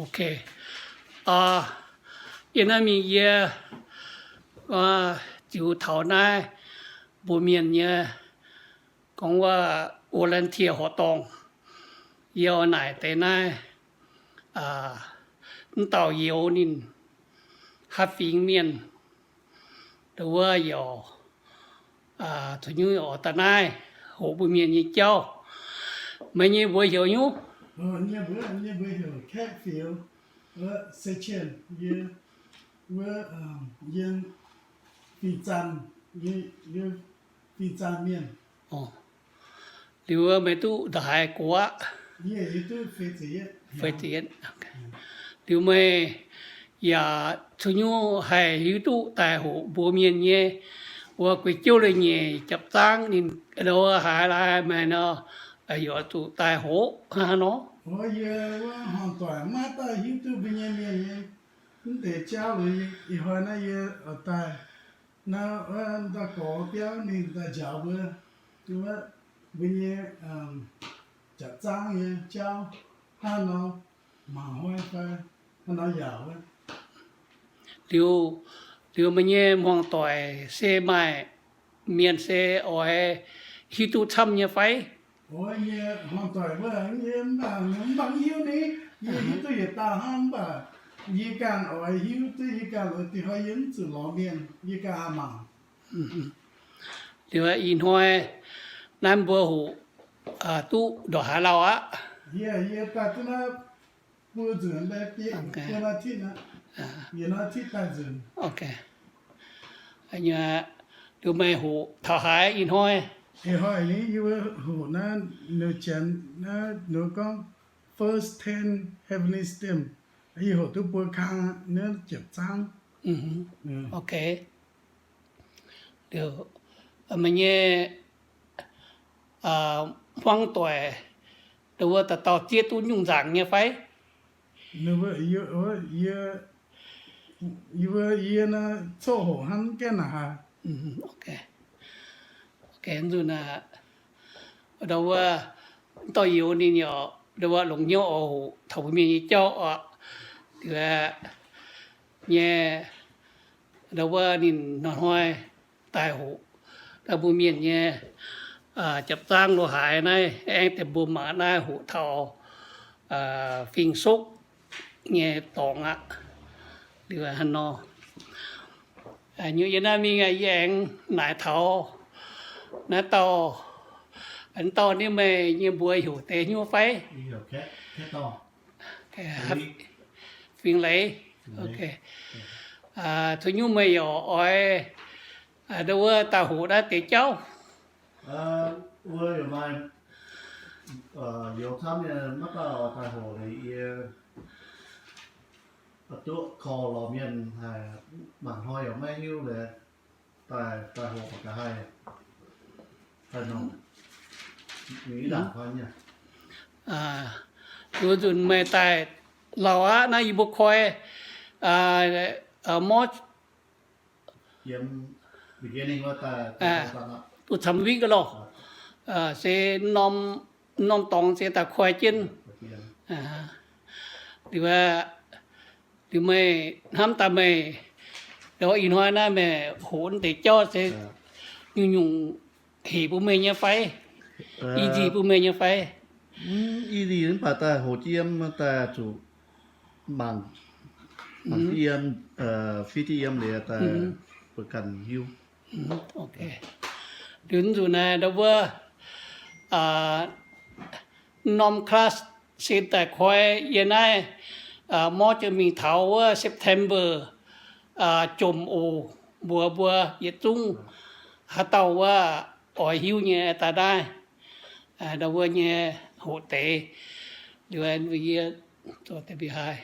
Ok. Yie naaiv mingh yie ziux taux naaiv mbuo mienh nyei gorngv wuov volunteer horqc dorngh. Yie oix naaic deix naaiv, mv dauh youz ninh haaix fingx mienh, ndo wuov yaac cuotv nyungc oix daaih naaiv hoqc mbuo mienh nyei jauv. Meih nyei mbuox heuc nyungc? Nyei mbuox heuc Kaeqv Fioux, wuov Seychelles, yie, wuov, yie fih zanc, yie fih zanc mienh. Liuz meih duqv ndongc haaix gox aqv? Feix ziepc yietv. Liuz meih yaac cuotv nyungc haih hiuv duqv daaih hoqc mbuo mienh nyei wuov guei jouv leiz-nyeic japv zaangv ninh, ndo wuov haaix laaix meih nor, yaac zuqc daaih hoqc hnangv nor. Yie wuov hmuangx doic maiv daaih hiuv duqv mbuo nyei mienh nyei mv deix jauv liuz, ih hnoi naaiv yie oix daaih naaiv wuov ndau-gorx biauv mingh daaih njaaux mbuo, wuov mbuo nyei japv zaangv nyei jauv hnangv nor, mangc hnoi fai hnangv nor yaac wuov. Liuz, liuz meih nyei hmuangx doic se maaih mienh se oix hiuv duqv camv nyei fai? Oix nyei hmuangx doic wuov, yie mv baac mv baac mv hiuv ni. Yie hiuv duqv yietc dauh hnangv, mv baac yie ganh oix hiuv duqv, yie ganh oix dingc hnoi yie mv zuqc lorz mienh, yie ganh haih mangc. Liuz ih hnoi naaiv mbuo hoqc duqv ndongc haaix lauh aqv? Yie, yie daaih duqv naaiv buo nzunc, buo nor titv, yietc nor titv daaih nzunc. Ok. Liuz meih hoqc taux haaix ih hnoi? Ih hnoi yie hoqc naaiv, ninh janx naaiv ninh gorngv First Ten Heavenly Steps. Yie hoqc duqv buo kang naaiv japv zaangv. Ok. Liuz meih nyei hmuangv doic, ndo wuov dauh dauh zieqv duqv nyungc nzaangc nyei fai? Yie, yie, yie naaiv coqv hoqc hnangv gaengh naaic haaix. Ok, nzunc aac, ndo wuov, dauh youz ninh yaac ndo wuov longc hnyouv oix hoqc taux mbuo mienh nyei jauv oc. Liuz nyei, ndo wuov ninh hnoi-hnoi daaih hoqc naaiv mbuo mienh nyei japv zaangv lo haaix naaiv, aengx deix mbuo mangc naaiv hoqc taux Fing Sokv nyei dorngx aqv. Liuz hnangv nor, nyungc yie naaiv mingh yie aengx naaic taux naaiv dauh, dauh nyei, meih nyei mbuox heuc deix nyuv fai? Fing Leiz. Ok. Cuotv nyungc meih yaac oix ndo wuov daaih hoqc naaiv deix jauv? Youz camv nyei maiv baac oix daaih hoqc liuz yie duqv korv lorz mienh haic, mangc hnoi yaac maiv hiuv liuz, daaih, daaih hoqc ga'haih, daaih nongc, mingh i ndaangc hnoi nyei. Wuov nzunc meih daaih lauh aqv, naaiv yie mbuo koi March, duqv camv wik lorh, se norm, norm dorngx se daaih koi jienv. Liuz, liuz meih hnamv daaih meih, ih hnoi naaiv meih hoqc deix jauv se nyungc-nyungc hec bun meih nyei fai? I nzih bun meih nyei fai? I nzih mv baac daaih hoqc jiem daaih zuqc mangc, mangc yiem, fiev yiem liuz daaih bun ganh hiuv. Liuz nzunc naaiv ndo wuov norm class se daaih koi yiem naaiv March mingh taux wuov September jomc oc. Mbuox mbuo yietc zungv haaix dauh wuov oix hiuv nyei daaih naaiv, ndo wuov nyei hoqc deix. Liuz yie zoux deix mbi haaix.